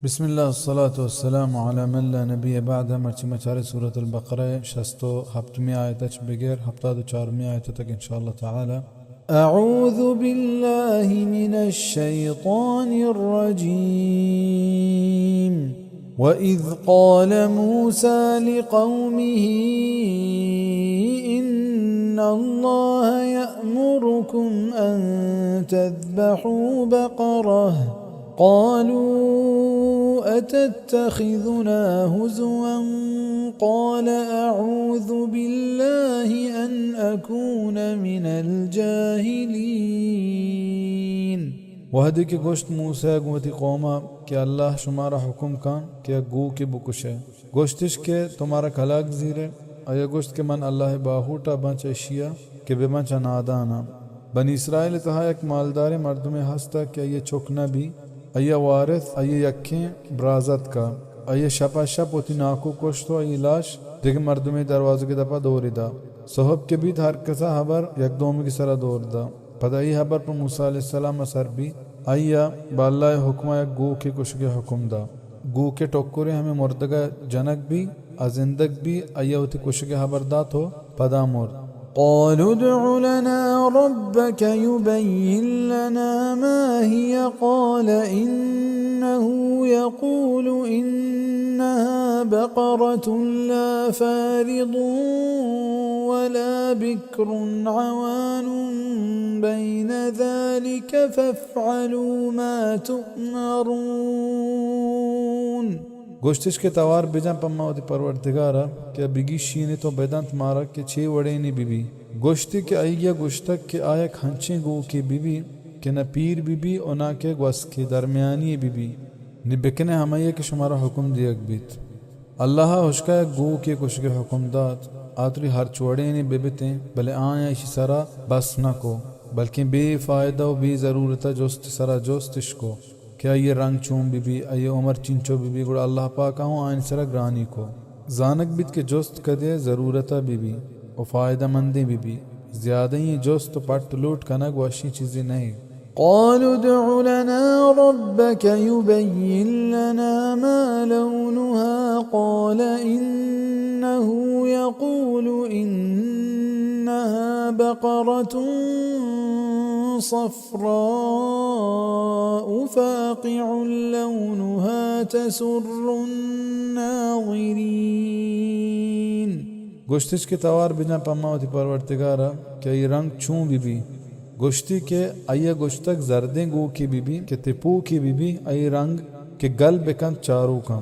بسم اللہ، الصلاة والسلام علی من لا نبی بعدہ۔ مرچی ما چاریں سورۃ البقرہ شست و ہپتمی آیت اچ بگر ہپتاد و چارمی آیت تک ان شاء اللہ تعالی۔ اعوذ باللہ من الشیطان الرجیم۔ وَإِذْ قَالَ مُوسَىٰ لِقَوْمِهِ إِنَّ اللَّهَ يَأْمُرُكُمْ أَن تَذْبَحُوا بَقَرَةً قَالُوا أَتَتَّخِذُنَا هُزُوًا قَالَ أَعُوذُ بِاللَّهِ أَنْ أَكُونَ مِنَ الْجَاهِلِينَ۔ وہدے کہ گوشت موسیٰ گوں وتی قوما کہ اللہ شمارا حکم کن کہ یک گوکے بکشے۔ گوشتش کہ تو مارا کلاگ زیرے؟ آیا گوشت کہ من اللہ باہوٹا باں چہ اشیا کہ بباں چہ ناداناں۔ بنی اسرائیل تہا یک مالداریں مردمے ہستا کہ آئی چک نہ بی، آئی وارث آئی یکیں برازتکا۔ آئی شپا شپ وتی ناکو کشت و آئی لاش دگہ مردمے دروازگے دپا دوری دا۔ سہب کہ بیت ہر کسا ہبر یک دومگی سرا دور دا۔ پدا اے ہبر پہ موسیٰ علیہ السلام ء سر بی، آئی ء بہ اللہ ء حکم ء یک گوکے کشگ ء حکم دا۔ گوک ء ٹکرے ہمے مردگ ء جنگ بی، آ زندگ بی، آئی ء وتی کشگ ء ہبر دات و پدا مرت۔ قالوا ادع لنا ربك يبين لنا ما هي قال إنه يقول إنها بقرة لا فارض ولا بكر عوان بين ذلك فافعلوا ما تؤمرون۔ گوشتش کہ توار بجن پہ ما وتی پروردگار ء کہ بگیشینیت و بدنت مارا کہ چے وڑینی ببی۔ گوشتی کہ آئی ء گوشتگ کہ آ یک ہنچیں گوکے ببی کہ نہ پیر ببی و نہ کہ گوسکے درمیانی ببی۔ نی بکنے ہمائی ء کہ شمارا حکم دیگ بیت۔ اللہ ء ہشکا یک گوکے کشگ ء حکم دات۔ آ تری ہرچ وڑینے ببتیں، بلے آیاں ایشی سرا بس نہ کو، بلکیں بے فائدہ و بے ضرورت ء جست سرا جست اش کو کہ آئی ء رنگ چون ببی، آئی ء عمر چنچو ببی، گڑا اللہ پاک ء ہوں آیانی سرا گرانی کو۔ زانگ بیت کہ جست کدے ضرورت ء ببی و فائدہ مندیں ببی۔ زیادہیں جست و پٹ لوٹ کنگ وشیں چیزے نہ۔ قالوا ادع لنا ربك يبين لنا ما لونها قال إنه يقول إنها بقرة صفراء فاقع لونها تسر الناظرين۔ گوشتش کہ توار بجن پہ ما وتی پروردگار ء کہ آئی رنگ چون ببی۔ گوشتی کہ آئی ء گوشتگ زردیں گوکے ببی کہ تپوکے ببی، آئی رنگ کہ گل بکنت چاروکاں۔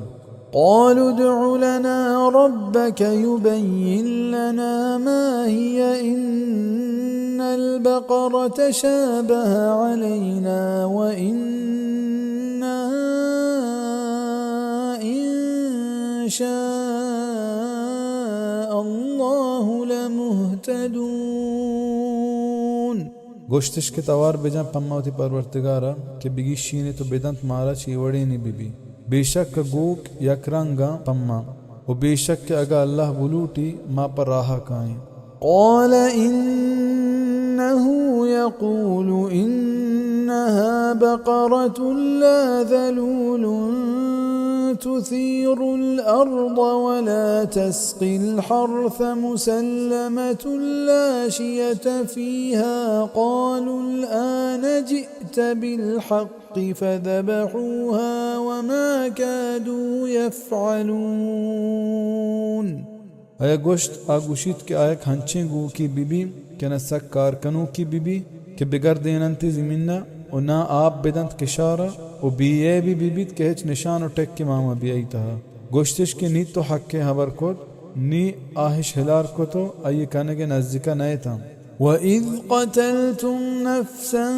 قالوا ادع لنا ربك يبين لنا ما هي إن البقر تشابه علينا وإنا إن شاء الله لمهتدون۔ گوشتش کہ توار بجن پہ ما وتی پروردگار ء کہ بگیشینیت و بدنت مارا چے وڑینی ببی۔ بے شک گوک یک رنگاں پہ ما، و بے شک کہ اگاں اللہ بلوٹی ما پہ راہ ء کائیں۔ قال إنه يقول إنها بقرة لا ذلول تثير الأرض ولا تسقي الحرث مسلمة لا شية فيها قالوا الآن جئت بالحق فذبحوها وما كادوا يفعلون۔ آیا گوشت، آ گوشیت کہ آ یک ہنچیں گوکے ببی کہ نہ سک کار کنوکے ببی کہ بگردیننتی زمین ء و نہ آپ بدنت کشار ء و بے عیبی ببیت کہ ہچ نشان و ٹکے مان مبی آئی تہا۔ گوشتش کہ نی تو حقیں ہبر کت، نی آہش ہلار کت و آئی کنگ ء نزیک ء نئیتاں۔ وإذ قتلتم نفسا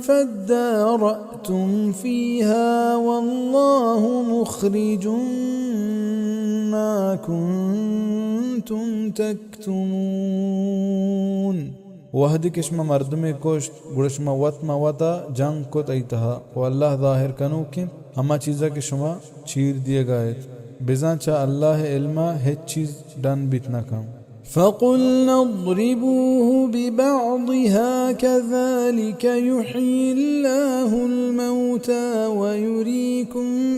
فادارأتم فيها والله مخرج ما كنتم تكتمون۔ وہدے کہ شما مردمے کشت، گڑا شما وت ما وتا جنگ کت آئی تہا، و اللہ ظاہر کنوک انت ہما چیزا کہ شما چیر دیگا ات۔ بزاں چہ اللہ علما ہچ چیز ڈن بیت نہ کن۔ فقلنا اضربوه ببعضها كذلك يحيي الله الموتى ويريكم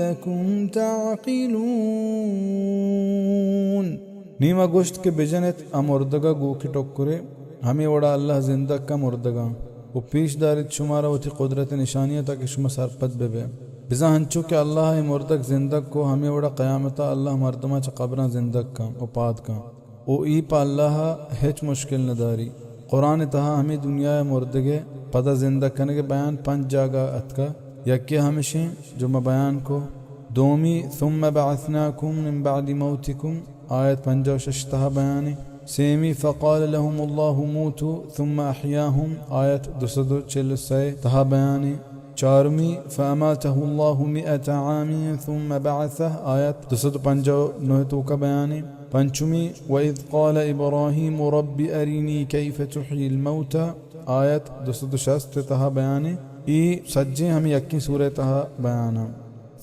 لعلكم تعقلون۔ نی ما گوشت کہ بجن ات آ مردگا گوکے ٹکرے، ہمے وڑا اللہ زندگ کن مردگاں، و پیش داریت شمارا وتی قدرت نشانیاں تاکہ شما سرپد ببئے۔ بزاں ہنچو کہ اللہ اے مردگ زندگ کو، ہمے وڑا قیامتا اللہ مردماں چہ قبراں زندگ کن و پاد کن۔ و ای پہ اللہ ء ہچ مشکل نداری۔ قرآن ء تہا ہمے دنیا ء مردگ ء پدا زندگ کنگ ء بیان پنچ جاگہ اتکا۔ یکے ہمشیں جو ما بیان کو۔ دومی، ثم بعثناكم من بعد موتكم، آیت پنجاہ و شش تہا بیانے۔ سیمی، فقال لهم الله موتوا ثم أحياهم، آیت دو سد و چل و سئے تہا بیانے۔ چارمی، فأماته الله مئة عام ثم بعثه، آیت دو سد و پنجاہ و نہ توکا بیانے۔ پنچمی، وإذ قال إبراهيم رب أرني كيف تحيي الموتى، آیت دو سد و شست تہا بیانے۔ ای سجیں ہمیں یکیں سورہ تہا بیانا۔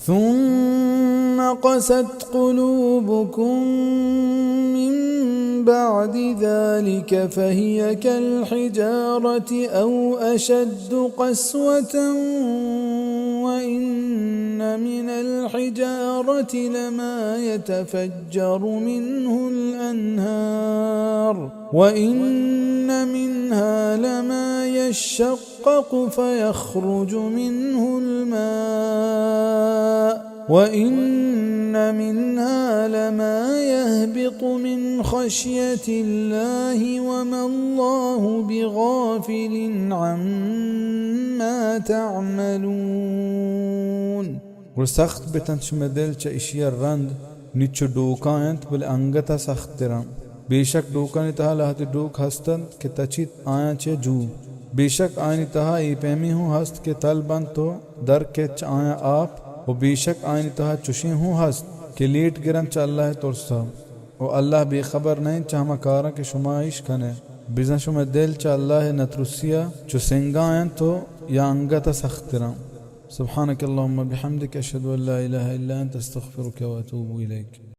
ثم قست قلوبكم من بعد ذلك فهي كالحجارة أو أشد قسوة، وإن من الحجارة لما يتفجر منه الأنهار، وإن منها لما يشقق يشقق فيخرج منه الماء، وإن منها لما يهبط من خشية الله وما الله بغافل عما تعملون۔ گڑا سخت بتنت شمئے دل چہ اشی ء رند، نی چو ڈوکاں انت، بلے انگت ء سخت تراں۔ بے شک ڈوکانی تہا لہتے ڈوک ہست انت کہ تچیت آیاں چہ جو۔ بے شک آیانی تہا اے پیمیں ہوں ہست کہ تل بنت و در کیت چہ آیاں آپ، و بے شک آیانی تہا چشیں ہوں ہست کہ لیٹ گرنت چہ اللہ ء ترسا۔ و اللہ بے خبر نہ انت چہ ہما کاراں کہ شما ایش کن ئے۔ بزاں شمئے دل چہ اللہ ء نترسی ء چو سنگاں انت و یا انگت ء سخت تراں۔ سبحانك اللهم بحمدك، أشهد أن لا إله إلا أنت، أستغفرك وأتوب إليك۔